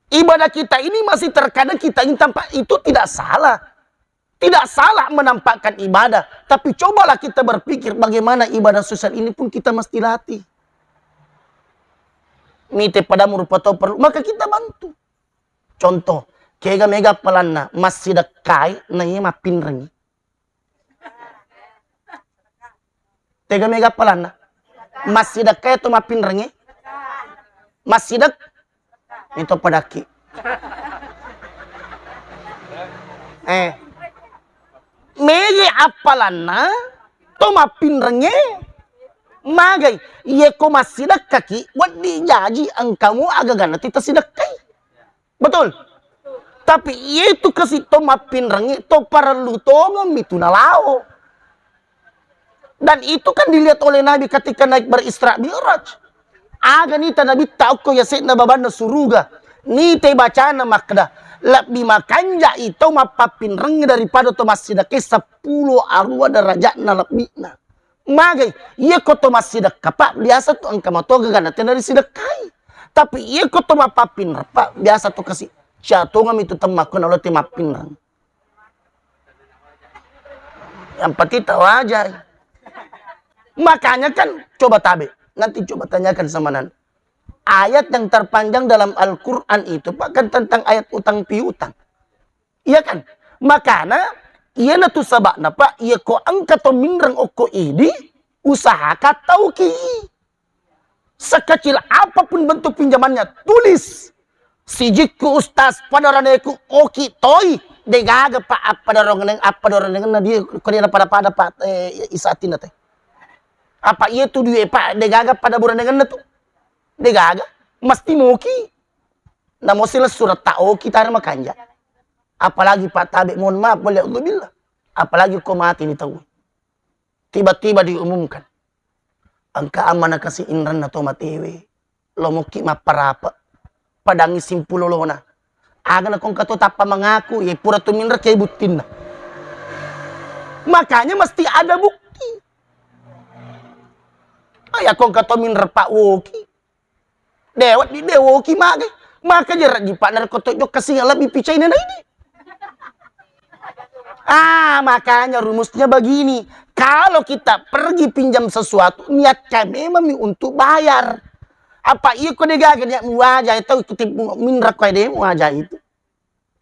Ibadah kita ini masih terkadang kita ingin tampak, itu tidak salah. Tidak salah menampakkan ibadah, tapi cobalah kita berpikir bagaimana ibadah sosial ini pun kita mesti latih. Mite padamu rupa tau perlu, maka kita bantu. Contoh, kega mega appalanna massidekkai na iya mappinrengi. Tega mega appalanna? Massidekkai to mappinrengi? Massidek? Itu padakki. Eh. Mega appalanna to mappinrengi? Magai, iya ko massidekkaki, wedding jaji engkamu agaganna tita sidekkai. Betul? Tapi itu kasi to mappinrengi to parellu tongeng mi tu nalao. Dan itu kan dilihat oleh Nabi ketika naik berisra mi'raj. Aga nita Nabi tau ko yase'na babanna suruga. Nite bacana makkeda, lebbi makanjai tau mappappinreng daripada to massidekkai seppulo arua derajatna lebbi'na. Magai, iyako to massidekka, Pak, biasa tu engka matoga gana tena risidekkai. Tapi iyako to mappappinreng, Pak, biasa tu kasi. Cia tongami tu temmakko nalo te mappinreng. Yang penting tawajai. Makanya kan, coba tabe, nanti coba tanyakan sama Nan. Ayat yang terpanjang dalam Al-Quran itu, Pak, kan tentang ayat utang piutang. Iya kan? Makana, iyana tu sabakna, Pak, iya ko engka to minreng okko idi, usahakan tauki. Sekecil apapun bentuk pinjamannya, tulis. Sijikku ustaz, padaraneku oki toi, degaga Pak appadarongeng, appadarongeng na dia, ko dia pada-pada Pak, eh, isatina teh. Apa iya tu duit Pak, degaga pada buranengenna tu? Degaga, mesti moki. Namo sila surat tak oki tare makanja. Apalagi Pak tabe, mohon maaf, waliyaudzubillah. Apalagi ko mati ni tau. Tiba-tiba diumumkan, engka ammana kasi inrenna to matewe, lo mokki mapparape, padangi simpulolona. Aga na kongka to tappa mangaku, ye pura tu minreng ke buttinna. Makanya mesti ada bukti. Aya kongka to minreng pak woki. Dewa di dewoki magai. Maka jarak jipa narekko to jokka singa lebih picai na ini. Ah, makanya rumusnya begini. Kalau kita pergi pinjam sesuatu, niatkan memang untuk bayar. Apa iya ko degaga niat muwaja itu ikuti minreng ko de muwaja itu.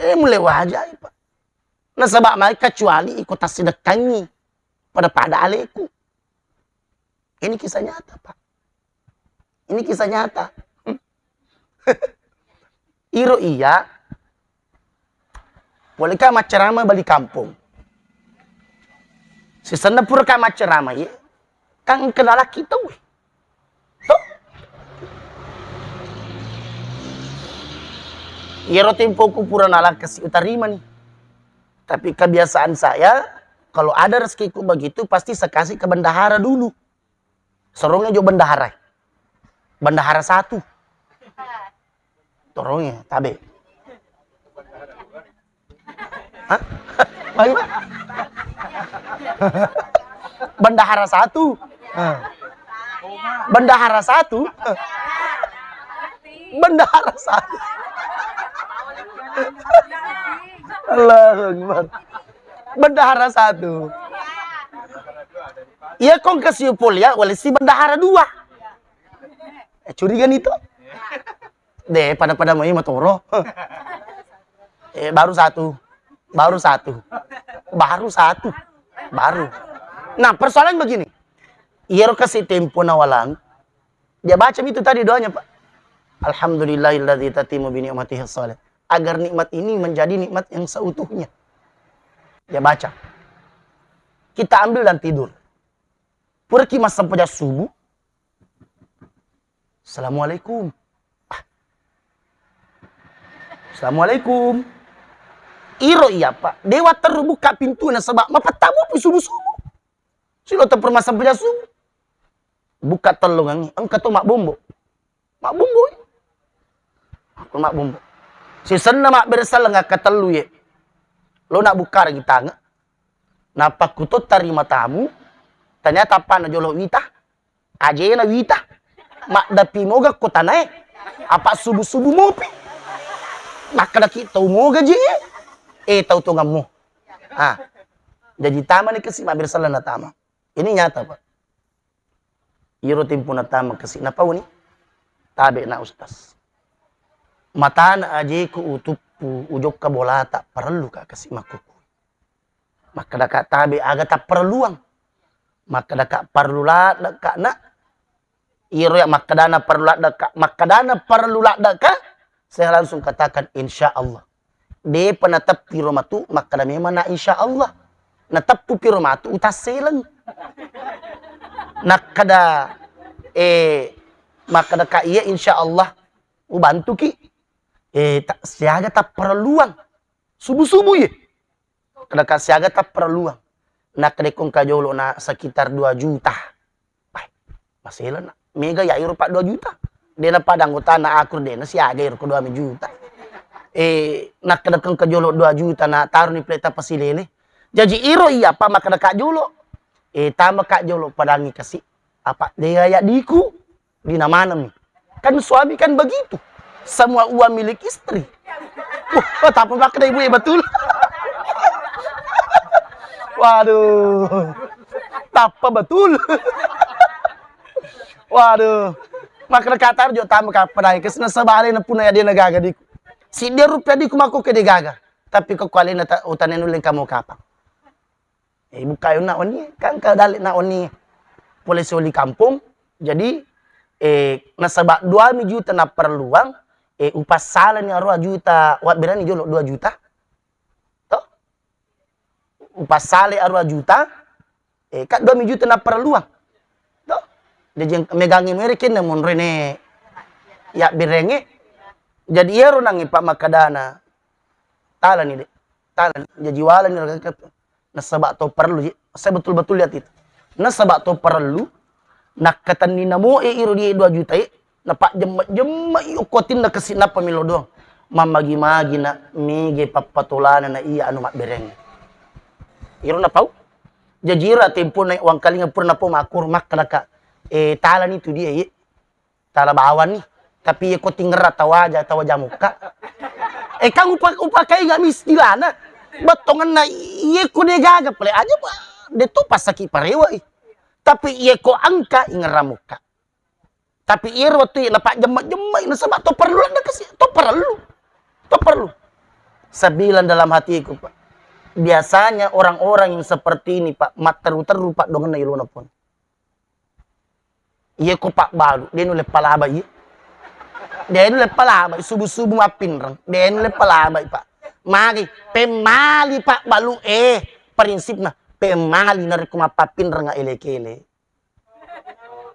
Eh, mulai waja, Pak. Nasaba mai kecuali iko tassidekkangi pada-pada aleku. Ini kisah nyata, Pak. Ini kisah nyata. Iro iya, bolehkah maccarama bali kampung? Sisenna pura ka maccarama, iya. Kan engka nalaki tau. Toh? Iyaro tempoku pura nalaki kasi utarima ni. Tapi kebiasaan saya, kalau ada rezekiku begitu, pasti saya kasih ke bendahara dulu. Sorongnya jo bendahara. Bendahara satu. Sorongnya, tabe. Hah? Bagaimana? Bendahara satu. Ah. Bendahara satu. Bendahara satu. Allahu Akbar. Bendahara satu. Iya, kong ke siupul ya, wali si bendahara dua. Eh, curiga nih tuh. Deh, pada-pada mai matoro. Eh, baru satu. Baru satu. Baru satu. Baru. Nah, persoalan begini. Iyaro kasi tempo nawalang. Dia baca itu tadi doanya, Pak. Alhamdulillahilladzi tatimu bi ni'matihi shalah. Agar nikmat ini menjadi nikmat yang seutuhnya. Dia baca. Kita ambil dan tidur. Puraki massempajang subuh. Assalamualaikum. Ah. Assalamualaikum. Iro iya, Pak. Dewa terru buka pintu nasaba mapettamu pi subuh-subuh. Silo terru massempajang subuh. Buka tellungangi, engka to mabbombo. Mabbombo. Aku mabbombo. Sisenna mabbere selleng akka tellu ye. Lo nak buka lagi tange. Nappa kutotta ri matamu, ternyata apa na jolo wita. Ajena wita. Maddapi moga ko tanae. Apa subuh-subuh mopi. Makkedaki tau moga je. Eh, tau tongammu. Ah. Jadi tama ni kasi mabbere selleng na tama. Ini nyata, Pak. Iyaro tempo natama kasi napauni. Tabe na, Ustaz. Matana ajeku utuppu ujokka bolata parellu ka kasi makkukui. Makkadaka tabe aga tapparelluang. Makkadaka parellu ladde ka na. Iyaro ya makkadana parellu ladde ka, makkadana parellu ladde ka, saya langsung katakan insya Allah. Depa nateppi ro matu makkada memang na insya Allah. Nateppu pi ro matu utasseleng. Nakkada eh makkada ka iya insya Allah ubantuki. Eh tak siaga tapparelluang. Subuh-subuh ye. Kada ka siaga tapparelluang. Nakkada ko engka jolo na sekitar dua juta. Wah, masela na. Mega ya iro pak dua juta. De' na pada anggotana akur, de' na siaga iro ko dua juta. Eh, nakkeda engka jolo dua juta na taroni pale' tappa silele. Jaji iro iya pa makkeda ka jolo. Eh, tama ka jolo padangi kasi. Apa de' ya diku? Dina maneng mi. Kan suami kan begitu. Semua uang milik istri. Wah, oh, tappa makkeda ibu ya betul. Waduh. Tappa betul. Waduh. Makkeda ka tarjo tama ka padai. Kesna sebale na puna ya de' na gaga diku. Siddi rupiah diku mako ke de' gaga. Tapi ko kualena ta-, utane nulle kamu kapang. Eh, buka yonna wenni, kan ka dalle' na wenni pole soli kampong. Jadi, eh, nasaba dua mi juta napparelluang, eh, upassalani arua juta, wabberani jolo dua juta. To? Upassale arua juta, eh, ka dua mi juta napparelluang. To? Jaji megangi mere kenna monrene ya berenge. Jadi iyaro nangnge pa makkadana, talani de', talani. Jaji walani raka nasaba to perlu, je. Saya betul-betul lihat itu. Nasaba to perlu, nakkatenni namoe iro di dua juta e, napajjemma-jemma i okko atinna kasi' nappa melo doang. Mammagi-magi na mege pappatolana na iya anu mabbereng. Iro napau. Jaji ira tempo na wangkalinga pura napau makkoro makkeda ka, eh, talani tu dia ye. Tala bawang ni. Tapi ye ko tingerra tawaja, tawaja mukka. Eh, kan upa-, upakainga mi istilana. Bettongenna iye ko de' gaga pale aja, Pak. De' to pasaki parewa i. Tapi iye ko engka ingerra mukka. Tapi iyero wettu napajjemma-jemmai nasaba to perlu ladde kasi, to perlu. To perlu. Saya bilang dalam hatiku, Pak. Biasanya orang-orang yang seperti ini, Pak, matteru-teru, Pak, dongenna ilona pun. Iye ko pabbalu, de' nulle palaba iye. De' nulle palaba, subu-subu mappinreng. De' nulle palaba, Pak. Magi, pemmali pabbalu, eh, prinsipna, pemmali narekko mappappinreng ele-kele.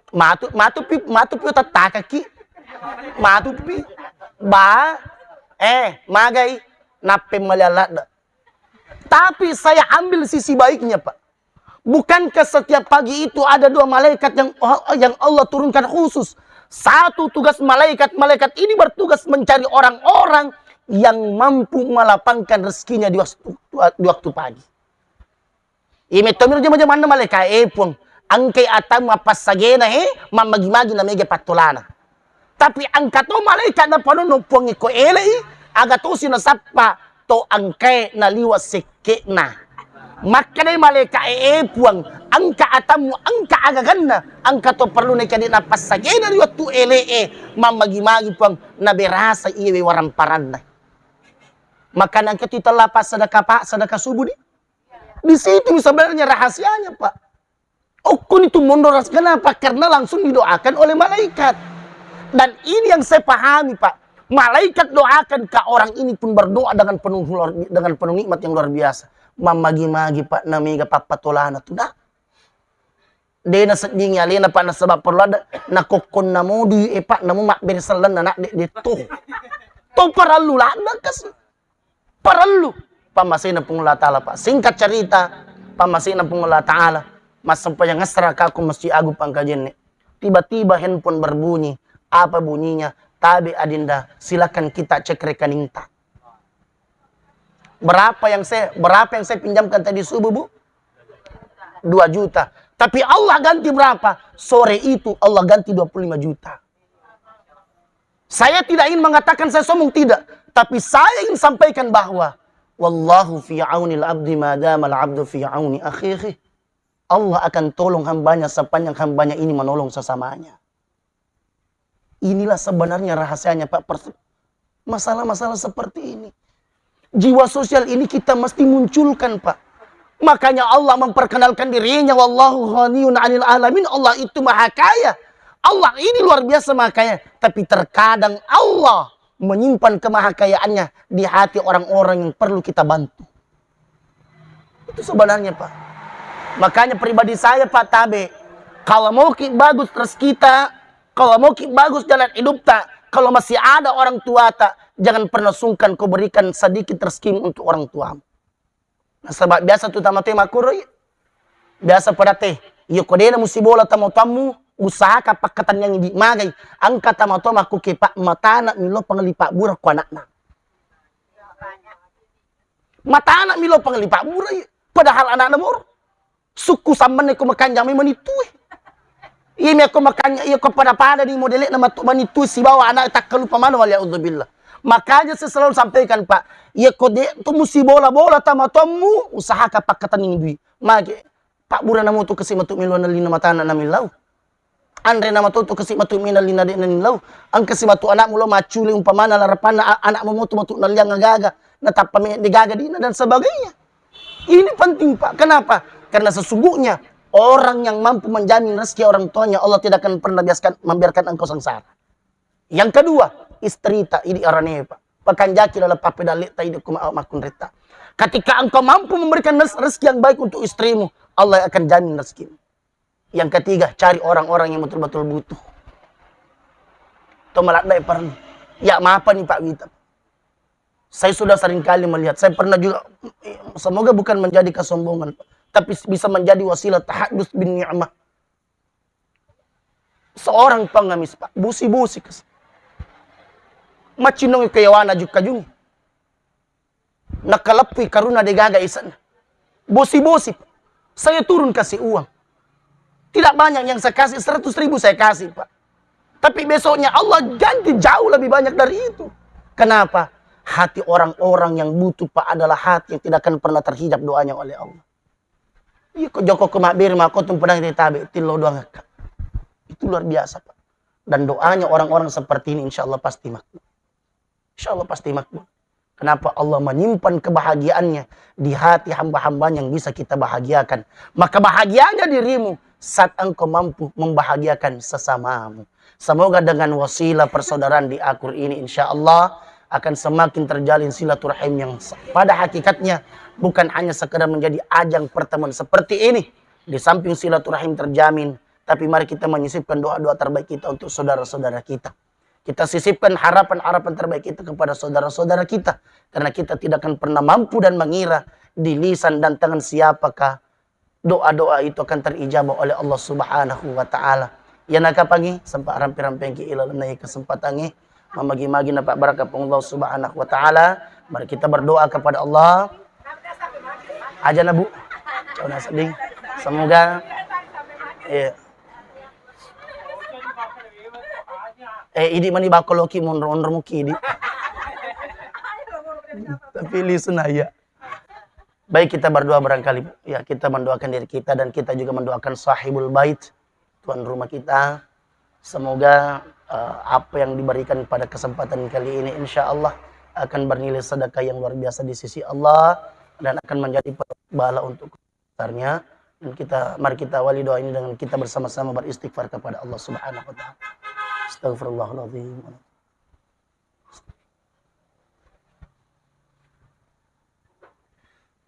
Matu, matu pi, matu pi tattakaki. Matu pi. Ba, eh, magai, nappemmali aladda. Tapi saya ambil sisi baiknya, Pak. Bukankah setiap pagi itu ada dua malaikat yang, yang Allah turunkan khusus? Satu tugas malaikat, malaikat ini bertugas mencari orang-orang yang mampu melapangkan rezekinya di waktu, di waktu pagi. Iya metto miro jama-jamanna malaika e, Puang. Engkai atammu appassagena e, mammagi-magi na mega pattolana. Tapi engka to malaika napanonno Puang e ko elei, aga tosi nasappa to engkae naliwa sekke'na. Makkedai malaika e, e Puang, engka atammu, engka agaganna, engka to perlu naikadi nappassagena ri wettu ele e, mammagi-magi Puang, naberasa iyewe waramparanna. Makanya engka tu tella passadaka pa, sadaka subuh di. Di situ sebenarnya rahasianya, Pak. Okkoni tu mondo ras-, kenapa? Karena langsung didoakan oleh malaikat. Dan ini yang saya pahami, Pak. Malaikat doakan ke orang ini pun berdoa dengan penuh luar, dengan penuh nikmat yang luar biasa. Mammagi-magi, Pak, namega pappatolana tu, dah. De naseddingi alena, Pak, nasaba perlu ada nakokkonna modui e, Pak, namu mabbere sellenna, nak, de, de to. To parellu ladde kasi. Parellu pammasena Puang Allah Ta'ala, Pak. Singkat cerita, pammasena Puang Allah Ta'ala, massempajang asra ka ko Masjid Agung Pangkajene. Tiba-tiba handphone berbunyi. Apa bunyinya? Tabe, Adinda, silakan kita cek rekeningta. Berapa yang saya, berapa yang saya pinjamkan tadi subuh, Bu? Dua juta. Tapi Allah ganti berapa? Sore itu Allah ganti dua puluh lima juta. Saya tidak ingin mengatakan saya sombong, tidak. Tapi saya ingin sampaikan bahwa wallahu fi aunil abdi ma damal abdu fi auni akhihi. Allah akan tolong hambanya sepanjang hambanya ini menolong sesamanya. Inilah sebenarnya rahasianya, Pak, pers-, masalah-masalah seperti ini. Jiwa sosial ini kita mesti munculkan, Pak. Makanya Allah memperkenalkan dirinya, "Wallahu ghaniyun 'anil 'alamin." Allah itu maha kaya. Allah ini luar biasa maha kaya. Tapi terkadang Allah menyimpan kemahakayaannya di hati orang-orang yang perlu kita bantu. Itu sebenarnya, Pak. Makanya pribadi saya, Pak, tabe, kalau mau ki bagus rezekita, kalau mau ki bagus jalan hidupta, kalau masih ada orang tuata, jangan pernah sungkan kau berikan sedikit rezekimu untuk orang tuamu. Nasaba biasa tu tama te makkuro, biasa pada te, iyo ko dena musibola tama tammu, Usaha ka pakkatenniangi di magai. Engka tama to makkuke, Pak, matana milo pangelli pabbura ko anakna. Matana milo pangelli pabbura, iya. Padahal anakna moro. Sukku sammenna ko makanja mai manittue. Iya mi ko makanja, iya ko pada-pada di modele'na matu manittue sibawa anak takkalupa maneng, wal a'udzubillah. Makanya saya selalu sampaikan, Pak, iya ko de' tu musibola-bola tama tommu, usaha ka pakkatenniangi dui. Mage, pabbura namo tu kasi matu milo nalina matana namillau. Anre nama toto kasi matu mina lina de' nalinlau. Engka si matu anakmu lo maccule umpamana larapanna a-, anakmu motu matu nalliang gaga, natappa me de gaga dina dan sebagainya. Ini penting, Pak. Kenapa? Karena sesungguhnya orang yang mampu menjamin rezeki orang tuanya, Allah tidak akan pernah biaskan, membiarkan engkau sengsara. Yang kedua, istrita, idi arane, Pak. Pakanjaki laleng pappedalleta, idi kuma-, makkunretta. Ketika engkau mampu memberikan rez-, rezeki yang baik untuk istrimu, Allah akan jamin rezekimu. Yang ketiga, cari orang-orang yang betul-betul butuh. To maladde parellu. Ya, mapa ni Pak Wita? Saya sudah sering kali melihat. Saya pernah juga, semoga bukan menjadi kesombongan, Pak. Tapi bisa menjadi wasilah tahadus bin ni'mah. Seorang pengemis, Pak, bosi-bosi kasi. Macinong keyawana jukka jung. Nakaleppui karunna de gaga isenna. Bosi-bosi, Pak. Saya turun kasih uang. Tidak banyak yang saya kasih, seratus ribu saya kasih, Pak. Tapi besoknya Allah ganti jauh lebih banyak dari itu. Kenapa? Hati orang-orang yang butuh, Pak, adalah hati yang tidak akan pernah terhijab doanya oleh Allah. Iya, ko joko ko mabbere mako tumpadang tabe, tillo doang, Kak. Itu luar biasa, Pak. Dan doanya orang-orang seperti ini, insya Allah pasti makbul. Insya Allah pasti makbul. Kenapa? Allah menyimpan kebahagiaannya di hati hamba-hambanya yang bisa kita bahagiakan. Maka bahagianya dirimu saat engkau mampu membahagiakan sesamamu. Semoga dengan wasilah persaudaraan di Akur ini, insya Allah akan semakin terjalin silaturahim yang se-, pada hakikatnya bukan hanya sekedar menjadi ajang pertemuan seperti ini. Di samping silaturahim terjamin, tapi mari kita menyisipkan doa-doa terbaik kita untuk saudara-saudara kita. Kita sisipkan harapan-harapan terbaik kita kepada saudara-saudara kita. Karena kita tidak akan pernah mampu dan mengira di lisan dan tangan siapakah doa-doa itu akan terijabah oleh Allah Subhanahu wa Ta'ala. Ya nakapangi, sempat rampe-rampengki ilalenna kesempatangi, mamagi-magi napa barakah Allah Subhanahu wa Ta'ala. Mari kita berdoa kepada Allah. Aja na, Bu. Cau na sedih. Semoga, iya. Eh, idi mani bakoloki monro-onro muki, idi. Tapi lisu na, iya. Baik, kita berdoa barangkali, Bu. Ya, kita mendoakan diri kita dan kita juga mendoakan sahibul bait, tuan rumah kita. Semoga, eh, apa yang diberikan pada kesempatan kali ini, insya Allah akan bernilai sedekah yang luar biasa di sisi Allah dan akan menjadi pahala untuk besarnya. Dan kita, mari kita awali doa ini dengan kita bersama-sama beristighfar kepada Allah Subhanahu wa Ta'ala. Astagfirullahaladzim.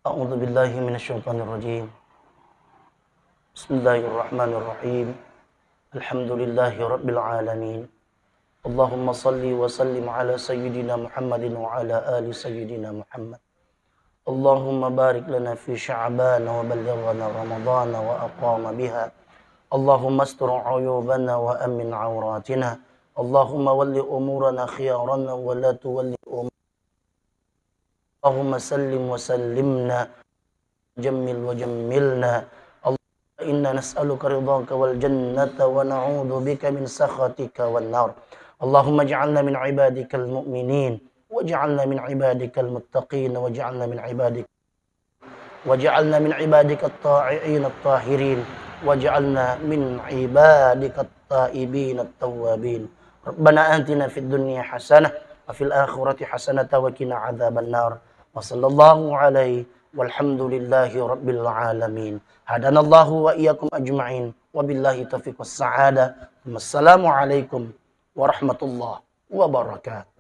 أعوذ بالله من الشيطان الرجيم. بسم الله الرحمن الرحيم. الحمد لله رب العالمين. اللهم صل وسلم على سيدنا محمد وعلى آل سيدنا محمد. اللهم بارك لنا في شعبان وبلغنا رمضان وأقام بها. اللهم استر عيوبنا وأمن عوراتنا. اللهم ول أمورنا خيارنا ولا تول أمورنا. اللهم سلم وسلمنا، جمل وجملنا. اللهم إنا نسألك رضاك والجنة ونعوذ بك من سخطك والنار. اللهم اجعلنا من عبادك المؤمنين، واجعلنا من عبادك المتقين، واجعلنا من عبادك، واجعلنا من عبادك الطائعين الطاهرين، واجعلنا من عبادك التائبين التوابين. ربنا آتنا في الدنيا حسنة وفي الآخرة حسنة وقنا عذاب النار. وصلى الله عليه والحمد لله رب العالمين. هدانا الله وإياكم أجمعين. وبالله التوفيق والسعادة. ثم السلام عليكم ورحمة الله وبركاته.